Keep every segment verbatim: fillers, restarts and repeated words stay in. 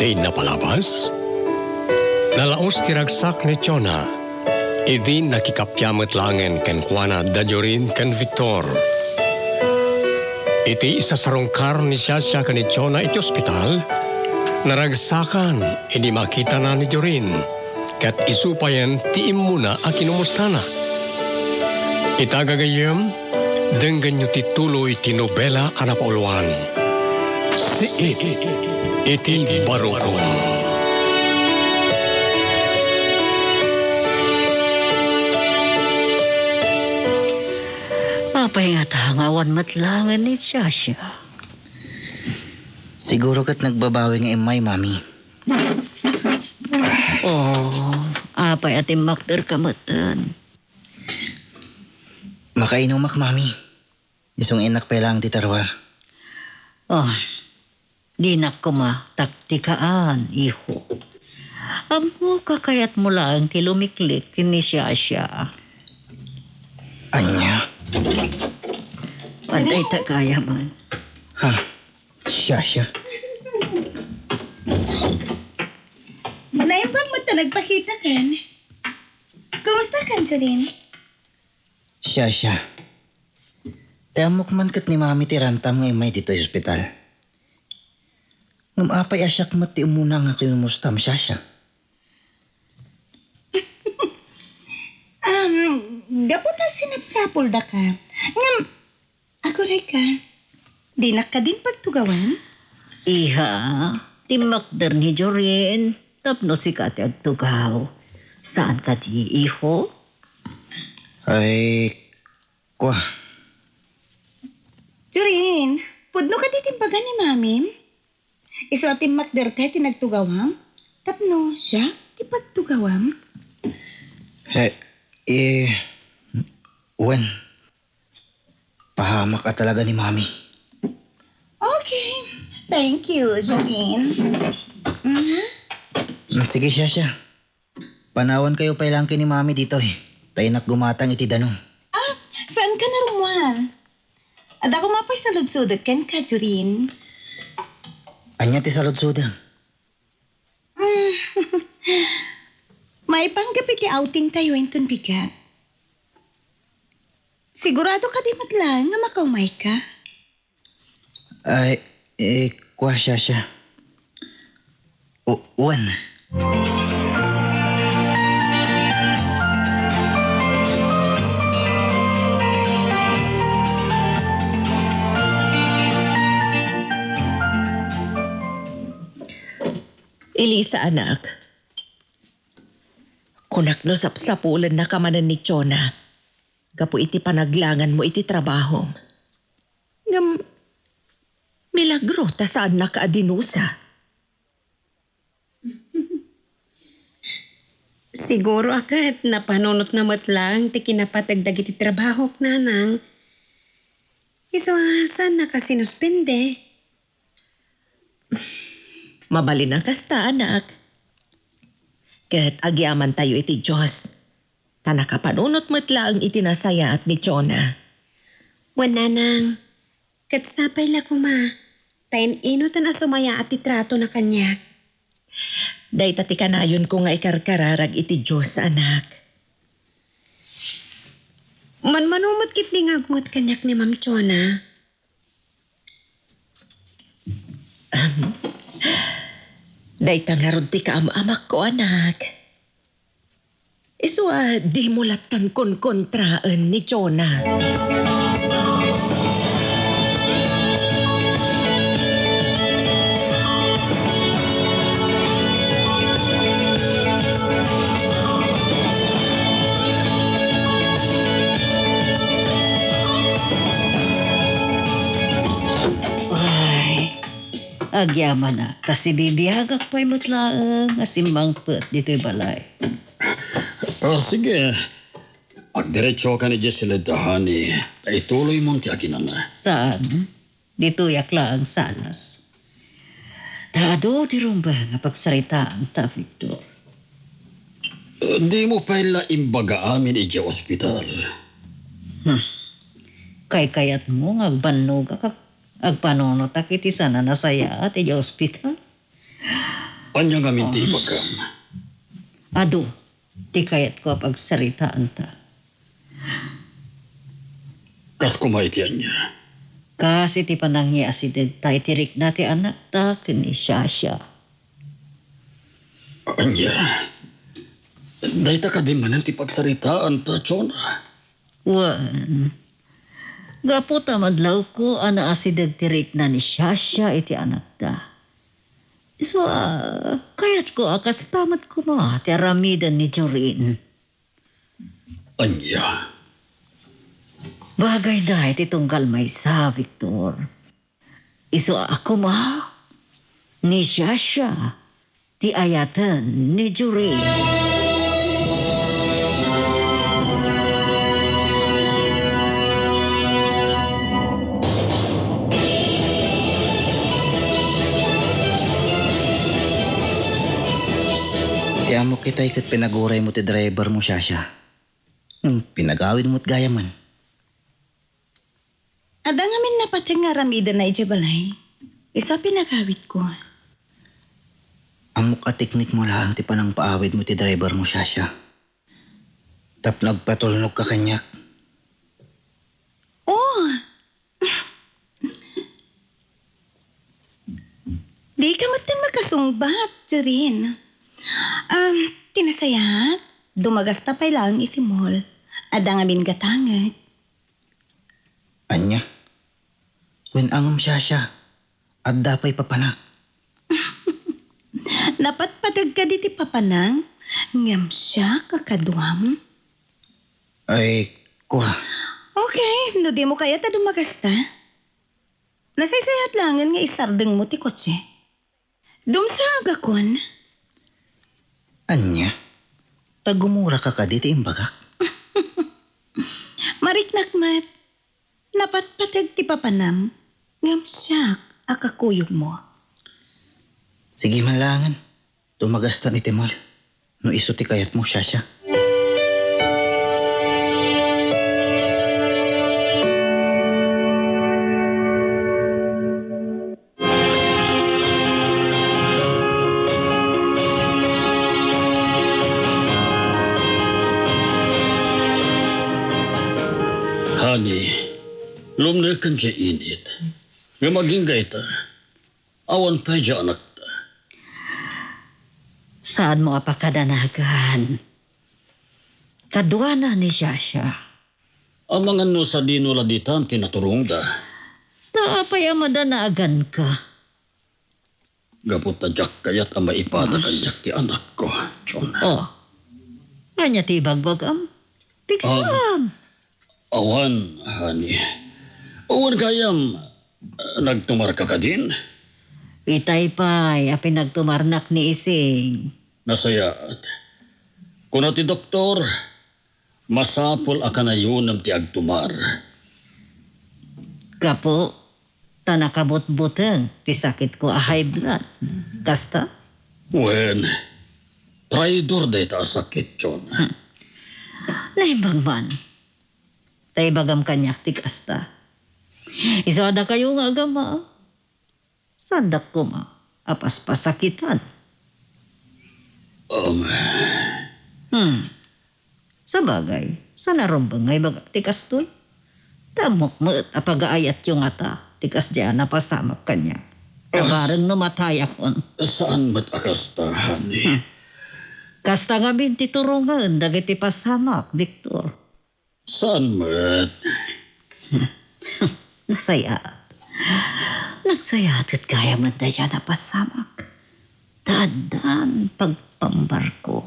Ti napalabas, nalaus ti ragsak ni Jonah idi nakikappia met laengen kenkuana da Jorin ken Victor. Iti isasarungkar ni Shasha ken ni Jonah iti ospital, naragsakan idi makitana ni Jorin, ket isu payen ti immuna a kinumustana. Ita gagayyem, denggenyo ti tuloy ti nobela a napauluan, Siit iti Barukom. Apay ngata nga awan met laengen ni Shasha? Siguro ket nagbabawi nga immay, Mami. Oh, apay a timmakderka metten? Makainumak, Mami. Isu nga innak pay laeng ti tarwar. Oh, dinak koma taktikaan, iho. Ammoka kayatmo laeng ti lumiklik ken ni Shasha. Ania? Pantay ta kaya man. Ha? Shasha. Naimbag met ta nagpakitakan. Kumustakan, Jorin? Shasha. Ti ammok man ket ni Mami ti rantam nga immay ditoy ospital. Ngem apay a siak met ti umuna nga kinumustam, Shasha? Um, gapu ta sinapsapoldaka. Ngem, aguray ka, dinak kadin pagtugawan? Iha, timmakder ni Jorin tapno sika ti agtugaw. Saan kadi, iho? Ay, kua. Jorin, pudno kadi ti imbaga ni Mamim? Isu a timmakderka iti nagtugawam? Tapno siak ti pagtugawam? Eh, eh, wen, pahamak a talaga ni Mami. Okay. Thank you, Jorin. Mhm. Mm, sige, Shasha. Panawankayo pay laeng ken ni Mami ditoy, ta innak gumatang iti danum. Ah, saan ka narummuar? Adda koma pay saludsodek kenka, Jorin. Ania ti saludsodem? Mm. Maipanggep iti outing tayo inton bigat. Sigurado kadi met laeng nga makaumayka? Ay, eh, kua, Shasha. O, wen. Elisa, anak. Kunak no sapsapulennaka manen ni Jonah gapu iti panaglanganmo iti trabahom. Ngem, milagro ta saannaka a dinusa. Siguro a ket napanunotna met laeng ti kinapateg dagiti trabahok, nanang. Isu a saannaka sinuspende. Mabalin a kasta, anak. Ket agyamantayo iti Dios, ta nakapanunot met laeng iti nasayaat ni Jonah. Wen, nanang, ket sapay la koma, ta in-inutan a sumayaat ti tratona kaniak. Dayta ti kanayonko nga ikarkararag iti Dios, anak. Manmano met ketdi nga agawat kaniak ni Ma'am Jonah. Ahem. Dayta ngarud ti kaam-amakko, anak. Isu a dimo lattan konkontraen ni Jonah. Ay, agyamanak, ta sibibiagak pay met laeng a simmangpet ditoy balay. Ah, sige. Agdiretsoka idiay siled, honey, ta ituloymon ti aginana. Saan? Ditoyak laeng sanas. Ta adu ti rumbeng a pagsaritaam ta, Victor. Dimo pay la imbaga amin idiay ospital. Hmm. Kaykayatmo nga agbannogak, ag-, agpanunotak iti saan a nasayaat idiay ospital? Ania ngamin ti ibagam? Adu ti kayatko a pagsaritaanta. Kas koma iti ania? Kas iti panangiasidegta iti rikna ti anakta ken ni Shasha. Ania? Dayta kadi manen ti pagsaritaanta, Chona? Wen, gapu ta madlawko a naasideg ti rikna ni Shasha iti anakta. Isu a, kayatko a kasta met koma ti aramiden ni Jorin. Ania? Bagayda iti tunggal maysa, Victor. Isu a koma, ni Shasha ti ayaten ni Jorin. Ti ammok itay ket pinaguraymo ti drivermo, Shasha. Ngem pinagawidmo met gayamen. Adda ngamin napateg nga aramidenna idiay balay. Isu a pinagawidko. Ammok a teknikmo laeng ti panangpaawidmo ti drivermo, Shasha. Tapno agpatulnogka kaniak. Oh! Dika metten makasungbat, Jorin. Um, ti nasayaat, dumagasta pay laeng iti mall. Adda ngamin gatanget. Ania? Wen a ngem, Shasha, adda pay papanak. Napatpateg kadi ti papanak, ngem siak a kaduam? Ay, kua. Okay, no dimo kayat a dumagasta. Nasaysayaat laengen nga isardengmo ti kotse. Dumsagakon. Ania? Ta gumuraka kadi ti imbagak? Mariknak met. Napatpateg ti papanam, ngem siak a kakuyogmo. Sige man laengen. Dumagastan iti mall. No isu ti kayatmo, Shasha. Honey, lumneken ti init. Ngem agingga ita. Awan pay diay anakta. Saanmo a pakadanagan. Kaduana ni Shasha. Amangan no sadino la ditan ti naturongda. Ta apay a madanaganka? Gapu ta diak kayat a maipada kaniak ti anakko, Chona. Oh. Ania ti ibagbagam? Pigsam. Awan, honey. Awan gayam, nagtumarka kadin? Itay pay a pinagtumarnak ni Ising. Nasayaat. Kuna ti doktor, masapul a kanayonem ti agtumar. Gapu ta nakabutbuteng ti sakitko a high blood. Kasta? Wen, traidor dayta a sakit, Chona. Hmm. Naimbag man. Ta ibagam kaniak ti kasta. Isu a dakayo nga agama, saandak koma a paspasakitan. Um. Hmm. Sabagay, saan a rumbeng nga ibagak ti kastoy? Ta ammok met a pagaayatyo ngata ti kasdiay a napasamak kaniak. Ah. Kabareng no matayakon. Saan met a kasta, honey. Hmm. Kasta ngamin ti turongen dagiti pasamak, Victor. Saan met? Nasayaat. Nasayaat ket gayam met daydiay a napasamak. Ta addan pagpambarko.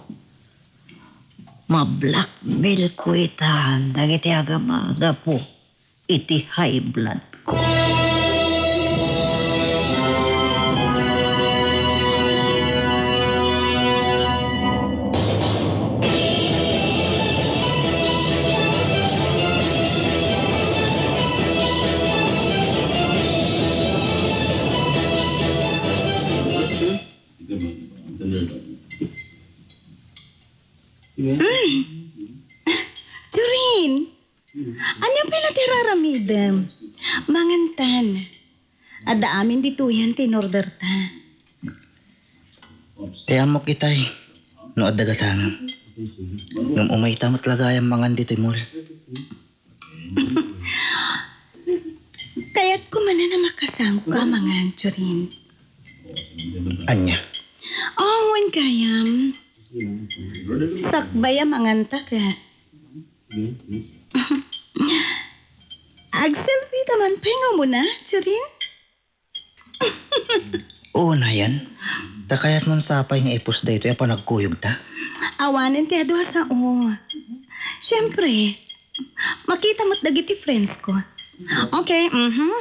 Mablackmailko itan dagiti agama gapu iti high bloodko. Mm. Jorin, ania pay la ti raramidem? Mangantan. Adda amin ditoyen ti inorderta. Ti ammok itay, no adda gatangem. Ngem umayta met la gayam mangan ditoy mall. Kayatko manen a makasangoka mangan, Jorin. Ania? Oh, wen gayam. Sakbay a manganta ket. Agselfie ta man pay nga umuna, Jorin? Unayen, ta kayatmon sapay nga ipus daytoy a panagkuyogta? Awanen ti adu a sao. Siyempre, makita met dagiti friends ko. Okay, mhm.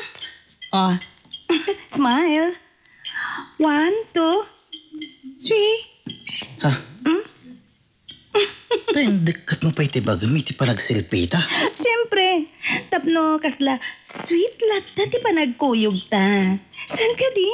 Oh. Smile. One, two, three. Ha? Hmm? Ta indikkat mo pay ti bagim iti panagselfie ta? Siyempre, tapno kasla sweet latta ti panagkuyogta. Saan kadi?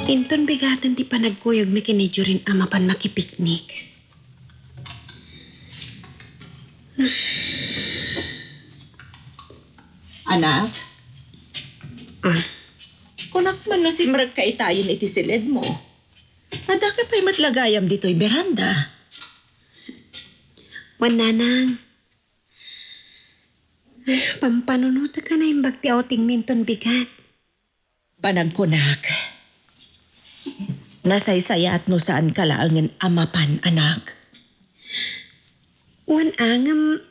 Inton bigaten ti panagkuyogmi ken ni Jorin a mapan makipiknik. Anak? Ah. Kunak man no simrekka itayen iti siledmo. Addaka pay met la gayam ditoy beranda. Wen, nanang. Pampanunotek a naimbag ti outingmi inton bigat. Panagkunak, nasaysayaat no saanka laengen a mapan, anak. Wen, a ngem,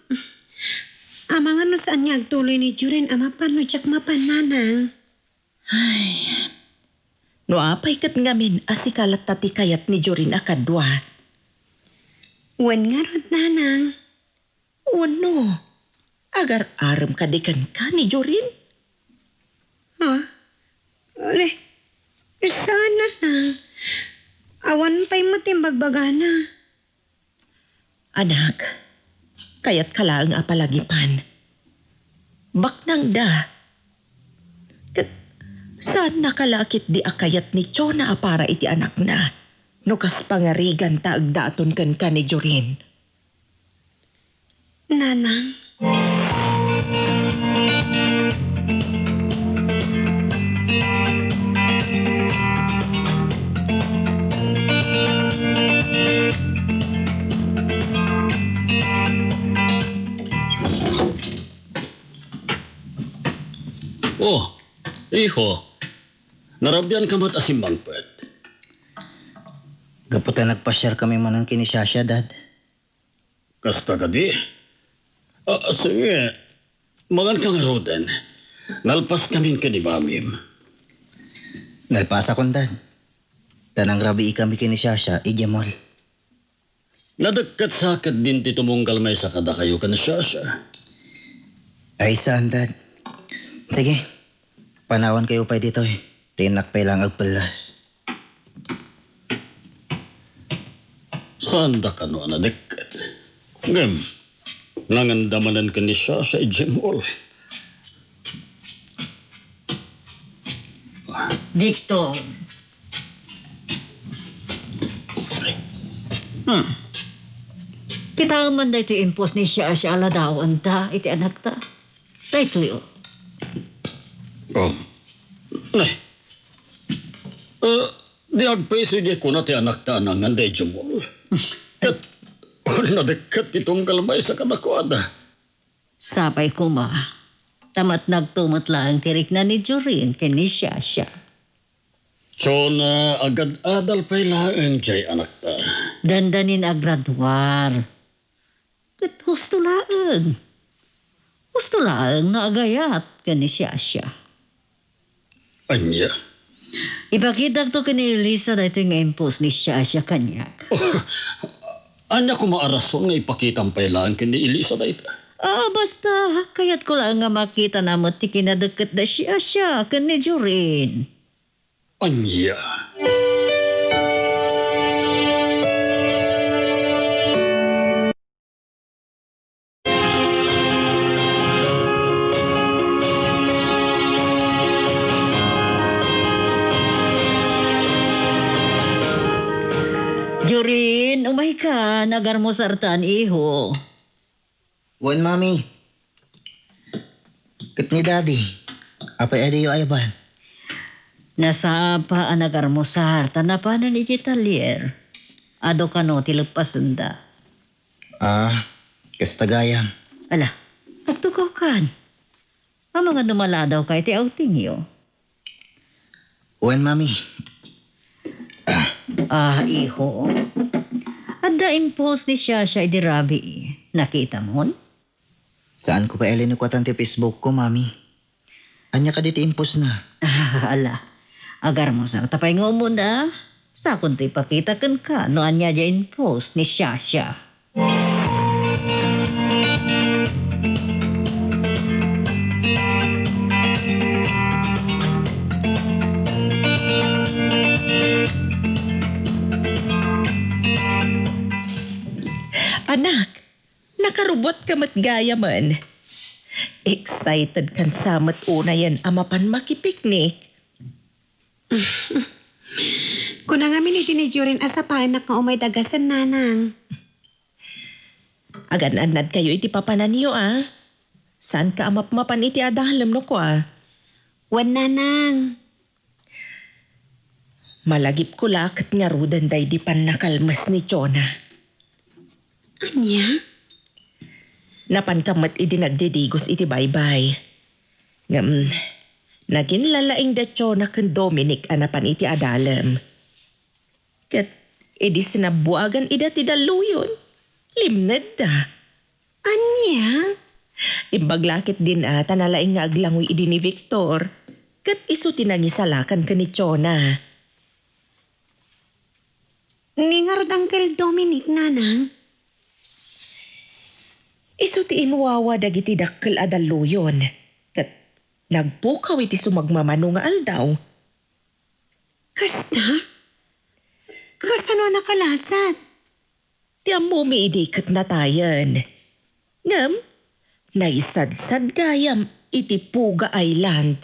amangan no saan nga agtuloy ni Jorin a mapan no diak mapan, nanang. Ay, no apay ket ngamin a sika latta ti kayat ni Jorin a kadua? Wen ngarud, nanang. Wenno, agar-arem kadi kenka ni Jorin? Ha? Uli, saan, nanang. Awan pay met imbagbagana. Anak, kayatka laeng a palagipan. Baknangda. Ket saannaka la ketdi a kayat ni Chona a para iti anakna, no kas pangariganta agdaton kenka ni Jorin. Nanang. Oh, iho. Narabianka met a simmangpet. Gapu ta nagpasiarkami manen ken ni Shasha, Dad. Kasta kadi? Ah, sige. Manganka ngaruden. Nalpaskamin ken ni Mamim. Nalpasakon, Dad. Ta nangrabiikami ken ni Shasha idiay mall. Nadekket sa ketdin ti tumunggal maysa kadakayo ken ni Shasha? Ay, saan, Dad. Sige, panawankayo pay ditoy. Ti innak pay laeng agpellas. Saanda kano a nadekket? Ngem, nanganda manen ken ni Shasha idiay mall. Victor. Hmm. Kitaem man daytoy impos ni Shasha a ladawanta iti anakta. Daytoy, o. Oh. Nay. Eh, di agpayso idiay kuna ti anakta a nanganda idiay mall. Ket, nadekket ti tunggal maysa kadakuada. Sapay koma, ta matnagto met laeng ti rikna ni Jorin ken ni Shasha. Chona, agad-adal pay laeng diay anakta. Dandanin agraduar. Ket husto laeng. Husto laeng no agayat ken ni Shasha. Ania? Ipakitakto ken ni Elisa daytoy nga impos ni Shasha kaniak. Ania koma a rason nga ipakitam pay laeng ken ni Elisa dayta? Ah, basta, kayatko laeng nga makitana met ti kinadekket da Shasha ken ni Jorin. Ania? Ka, nagarmusartan, iho. Wen, Mami. Ket ni Daddy, apay adiyo ayban? Nasapa a nagarmusar, ta napanen iti talyer. Adu kano ti leppasenda. Ah, kasta gayam. Ala, agtugaw kan. Amangan no maladaw ka iti outingyo. Wen, Mami. Ah, iho. Adda in-post ni Shasha idi rabii. Nakitamon? Saan ko pay a linikuatan ti Facebook ko, Mami. Ania kadi ti in-post na? Ah, ala. Agarmusar ta pay nga umuna. Sakon to ipakita kenka no ania diay in-post ni Shasha. Anak, nakarubotka met gayamen. Excited kan sa met unayen a mapan makipiknik. Kuna ngamin iti ni Jorin a sapaennak nga umay dagasen, Nanang. Agan-annadkayo iti papananyo, a? Saanka a mapmapan iti adalem no kua? Wen, Nanang. Malagipko la ket ngaruden daydi pannakalmes ni Chona. Ania? Napanka met idi nagdidigos iti baybay. Ngem, naginlalaing da Chona ken Dominic a napan iti adalem. Ket idi sinabbuagan ida ti dalluyon, limnedda. Ania? Imbag la ketdin a ta nalaing nga aglangoy idi ni Victor, ket isu ti nangisalakan ken ni Chona. Ni ngarud, Uncle Dominic, Nanang? Isu ti inwawa dagiti dakkel a dalluyon, ket nagpukaw iti sumagmamano nga aldaw. Kasta? Kasano a nakalasat? Ti ammomi idi ket natayen. Ngem, naisadsad gayam iti Puga Island.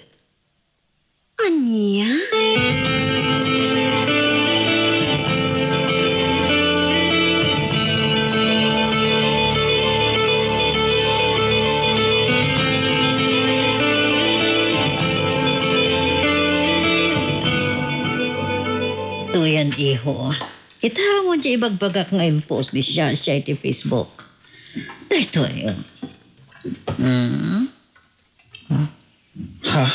Ania? Tuyan, iho. Kita mo diay ibagbagak nga in-post ni Shasha iti Facebook. Daytoy. Hmm? Ha?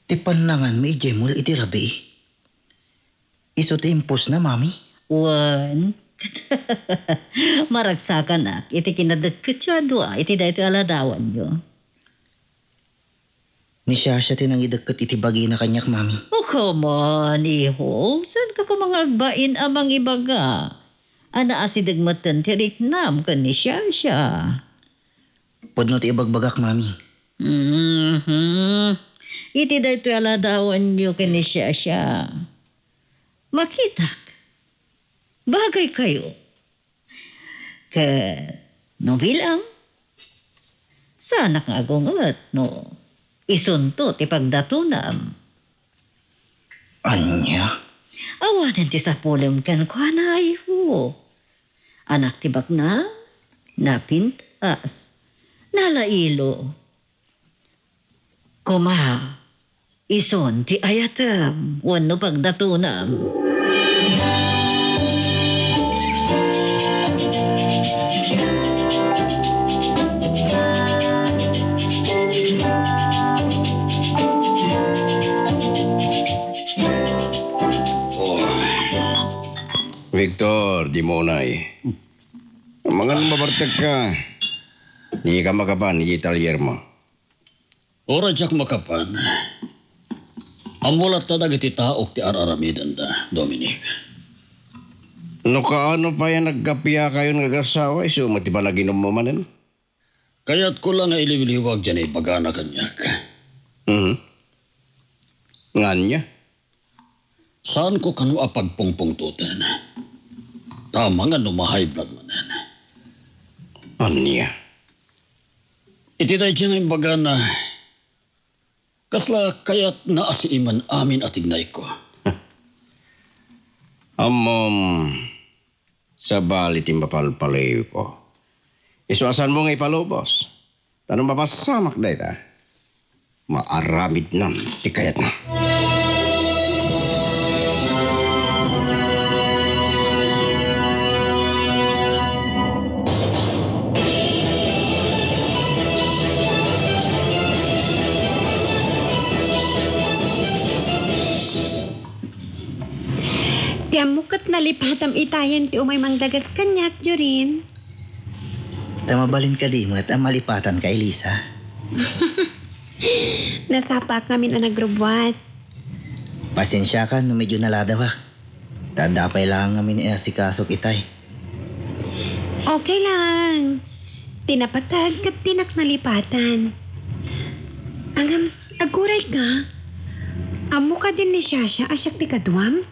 Ti pannanganmi idiay mall idi rabii? Isu ti in-post na, Mami? Wen. Maragsakanak iti kinadekketyo a dua iti daytoy a ladawanyo. Ni Shasha ti nangidekket iti bagina kaniak, Mami. Oh, come on, iho. Saanka koma nga agbain a mangibaga a naasideg metten ti riknam ken ni Shasha? Pudno ti ibagbagak, Mami. Mhm. Iti daytoy a ladawanyo ken ni Shasha, makitak, bagaykayo. Ket no bilang, saanak nga agunget no isunto ti pagdatonam. Ania? Awanen ti sapulem kenkuana, iho. Anak ti baknang, napintas, nalailo. Koma, isun ti ayatem wenno pagdatonam. Oh. Victor, di mo unay. Mangan mabartekka. Di ka makapan iti talyer mo. Uray diak makapan, ammo latta dagiti taok ti ar-aramidenda, Dominic. No kaano pay a nagkapiakayon nga agassawa, isu met ti panaginummo manen? Kayatko la nga iliwliwag diay naibagana kaniak. Mhm. Nga ania? Saanko kano a pagpungpungtoten. Ta amangan no ma-high blood manen. Ania? Iti daydi nga imbagana, kasla kayatna a siimen amin a tignayko. Ammom, Sabali ti mapalpalawko. Isu a saanmo nga ipalubos. Ta no mapasamak dayta, maaramidnam ti kayatna. Ti ammok ket nalipatam itayen ti umay mangdagas kaniak, Jorin. Ta mabalin kadi met a malipatanka, Elisa? Nasapaak ngamin a nagrubbuat. Pasensiakan no medyo naladawak. Ta adda pay laeng ngamin inasikasok itay. Okay lang. Ti napateg ket dinak nalipatan. Ngem, aguray ka? Ammo kadin ni Shasha a siak ti kaduam?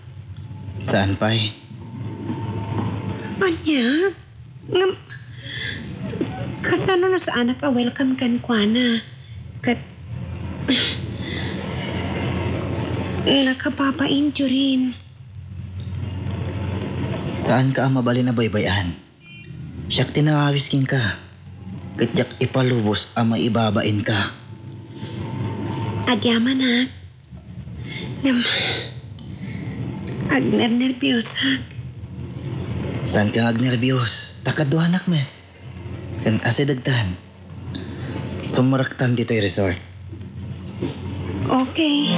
Saan pay? Ania? Ngem, kasano no saanak a welcome kenkuana? Ket, nakapapain, Jorin. Saanka a mabalin a baybay-an. Siak ti nangawis kenka, ket diak ipalubos a maibabainka. Agyamanak. Ngem, agnernerbiosak. Saanka nga agnerbios, ta kaduanak met. Ken asidegtan, sumrektan ditoy resort. Okay.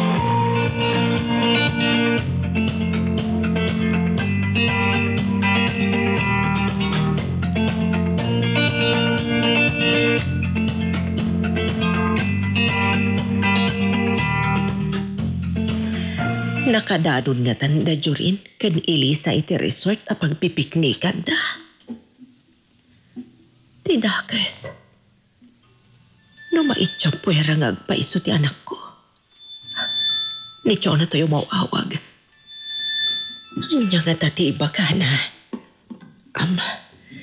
Nakadanon ngatan da Jorin ken Elisa iti resort a pagpipiknikanda. Ti dakes. No maitsa puera nga agpaiso ti anakko. Ni Chona toy umaw-awag. Ania ngata ti ibagana? Am,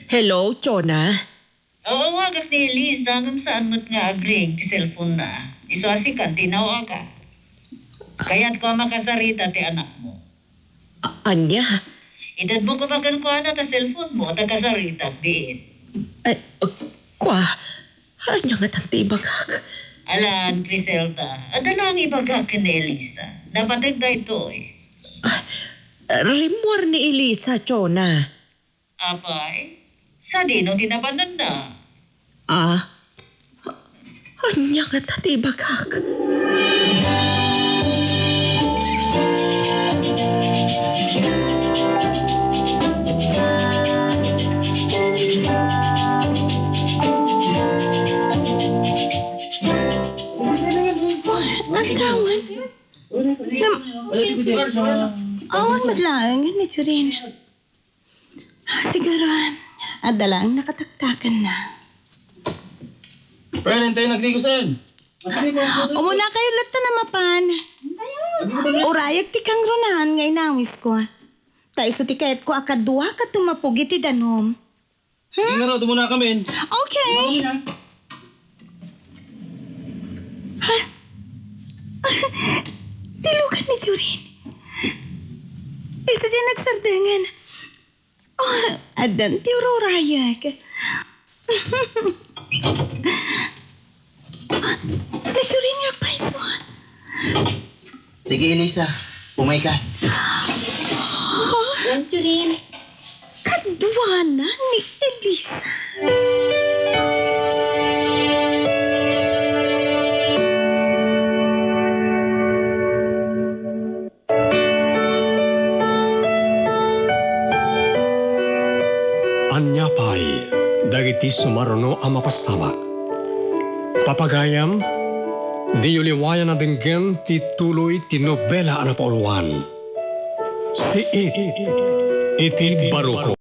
hello, Chona? Aw-awagak ni Elisa, ngem saan met nga agring ti cellphone-na. Isu a sikan ti inaw-awagak. Kayatko a makasarita ti anakmo. A-, ania? Itedmo koma kenkuana ta cellphone-mo ta kasaritak diit. Ay, uh, kua, ania ngatan ti ibagak? Alan, Criselda, adda laeng ibagak ken ni Elisa. Napateg daytoy. Ah, rimmuar ni Elisa, Chona. Apay, sadino ti nabananna? Ah, ania ngata ti ibagak? Agtawan. Ngem, awan met laeng ni Jorin. Siguro, adda laeng nakataktakenna. Friend, intay nagrigosen. Umunakayo latta a mapan. Urayek ti kangrunaan nga inawisko. Ta isu ti kayatko a kaduakayo mapugit iti danum. Sige ngarud, umunakamin. Okay. Ha? Ti lugan ni Jorin. Isu diay nagsardengen. Oh, addan ti ururayek. Ni Jorin nga payso. Sige, Elisa. Umayka. Don Jorin. Kaduana ni Elisa. Ania pay dagiti sumaruno a mapasamak? Papagayam, diyo liwayan a denggen ti tuloy ti nobela a napauluan. Siit iti Baruko.